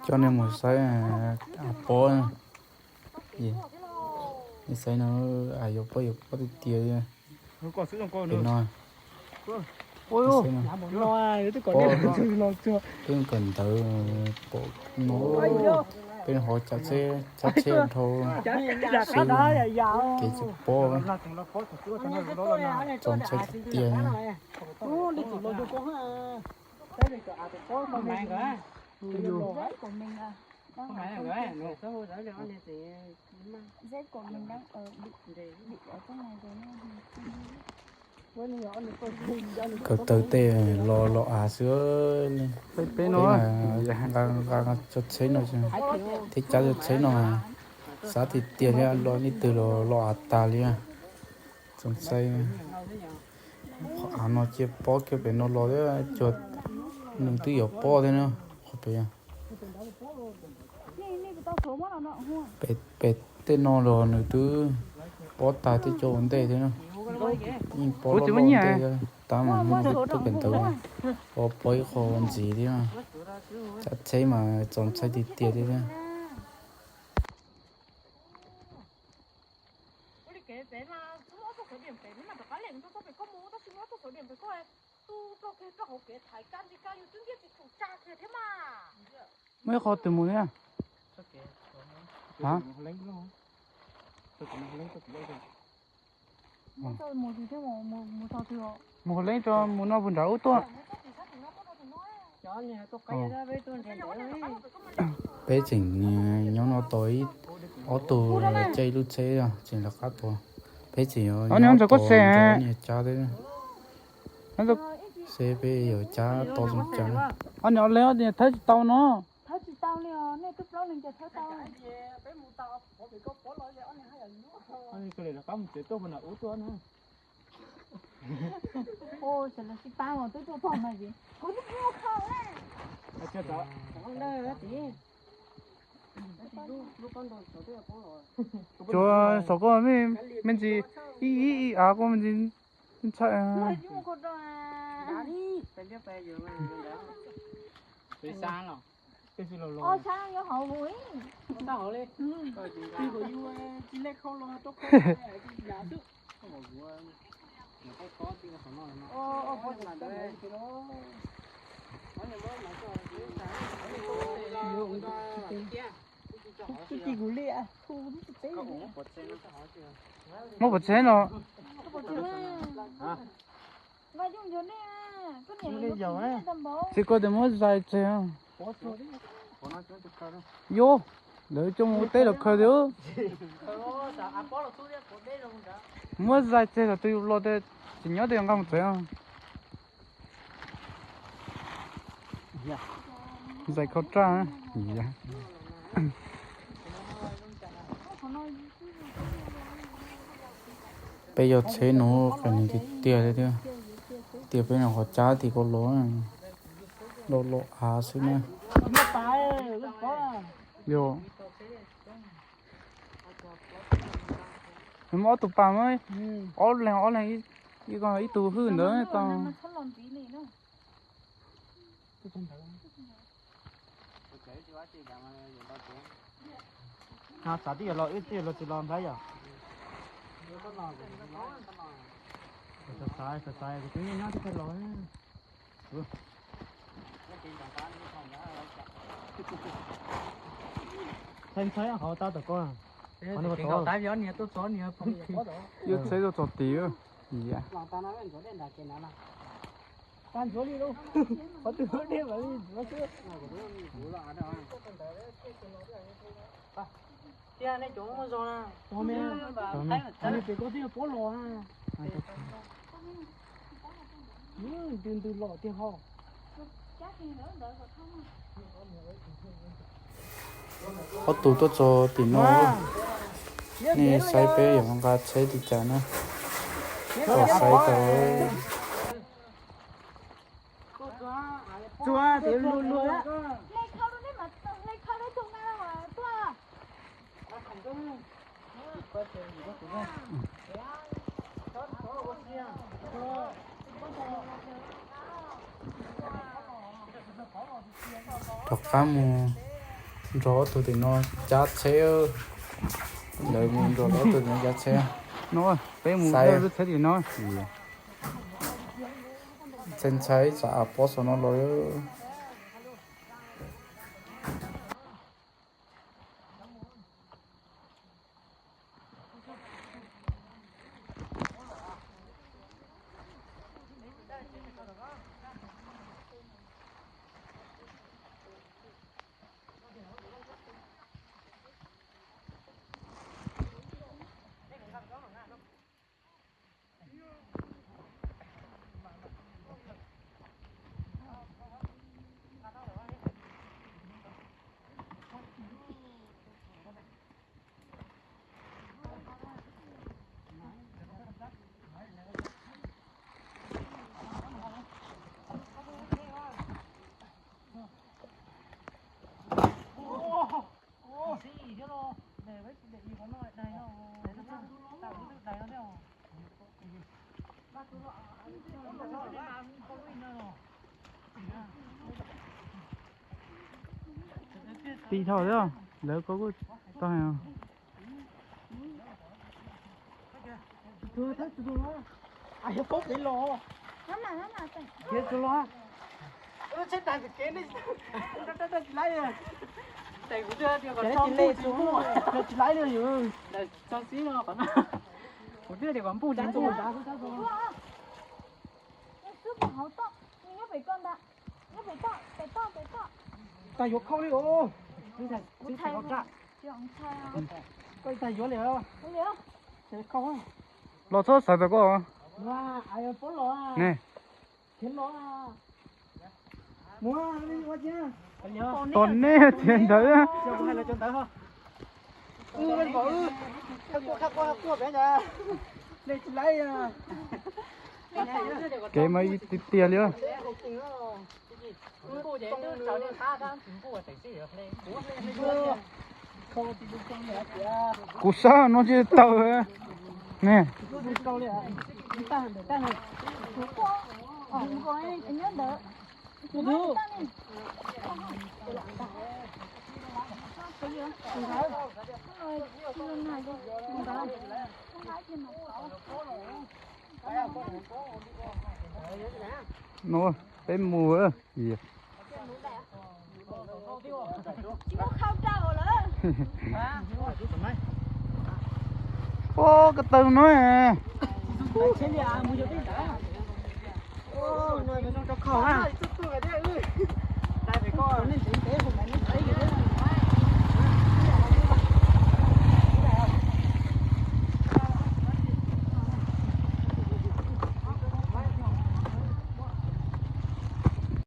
Coj nej mus saib av pob. Nej saib no, av yuav pob yuav pob tiag tiag li. Pem no, pob, peb kawm ntawv pom no, peb hov tsav tsheb, tsav tsheb dhau xwb, kev tsis pob, txaus ntshai tiag tiag. Kawm tawv tej los los av xwb. Peb no nqa, nqa cov tsheb no, thiab cab cov tsheb no, xav tiag tiag li, los leej twg los los av tag li. Txaus ntshai. Qhov av no cia pob kiag pem no los thiab, cua nws twb yuav pob thiab na, qhov pem. Pem tej no los nws twb pob tag tej cua ua ntej thiab na. Yeej pob loj loj ua ntej thiab, tab mas muaj tub kawm ntawv, pob pob ib qho ntxiv thiab. Cab tsheb mas txaus ntshai tiag tiag li thiab. Muaj ib qho twg mus thiab? Mus qhov leeb tso, mus no puag nram ub tuaj. Peb tseem nyob no tau ib ob tug caij ib lub tsheb tseem rov qab tuaj. Peb tseem yuav ntxov koj se niag cab thiab. Seb peb yuav cab tau zoo cas. Ob niag ob leeg thawb tsis tau no. Thawb tsis tau li os, nej twb plaub leeg ces thawb tau. Ua, sawv daws sib pab os, twb tuaj txog no ces kuv twb pw kho na. Tsuas xov koj me ntsis, ib ib ib av koj me ntsis ntshai. Muab pov tsheb no. Txiv koj tias muab zais tseg. Yuav, lawv coj mus teb los khaws tiag. Muab zais tseg los tus yus los tsis nyob tej nqa mus tsev. Zais khau raj. Peb yog tsheb nuav qis nws tiag tiag li thiab. Tias peb nws qhov cab tim ko los, los los av xwb na. Yog, muaj ob tug pas, ob leeg ob leeg, ib tug hwj ntawd tau. Xav twb yuav los wb twb yuav los tsis los nplhaib yom. Xav xav xav kuv twb nyob nyob twb kawg los. Ntshai ntshai qhov tab tom koj. Yuav tsheb tuaj txog tid. Ob tug tuaj txog tim no, nej saib peb yuav nqa tsheb li cas na. Kom saib tau. Rov qab mus Nrog ob tug tim no cab tsheb. Lawv mus nrog ob tug tim no cab tsheb. No, peb mus lub tsheb tim no. Ntshai ntshai tsam pob saum no los. Tiv thauj thiab, lawv koj kuj tau. Tsis tuag, tsis tuag los. Ai, poob kev los. Kev tsis los. Lub tsheb daig kev ne. Tsis laib, tsis laib li yus. Tso xib no, kuv twb tias kom npuj tsis npuj. Tag yuav khauj li os. Tag yuav li os. Khauj. Los txhob xav tau koj. Ne. Tos nej tiag ntawd. Kev mas ib tiag tiag li. Kuv sab no tsis tawm ne. No, peb mus. Ua ko taw no.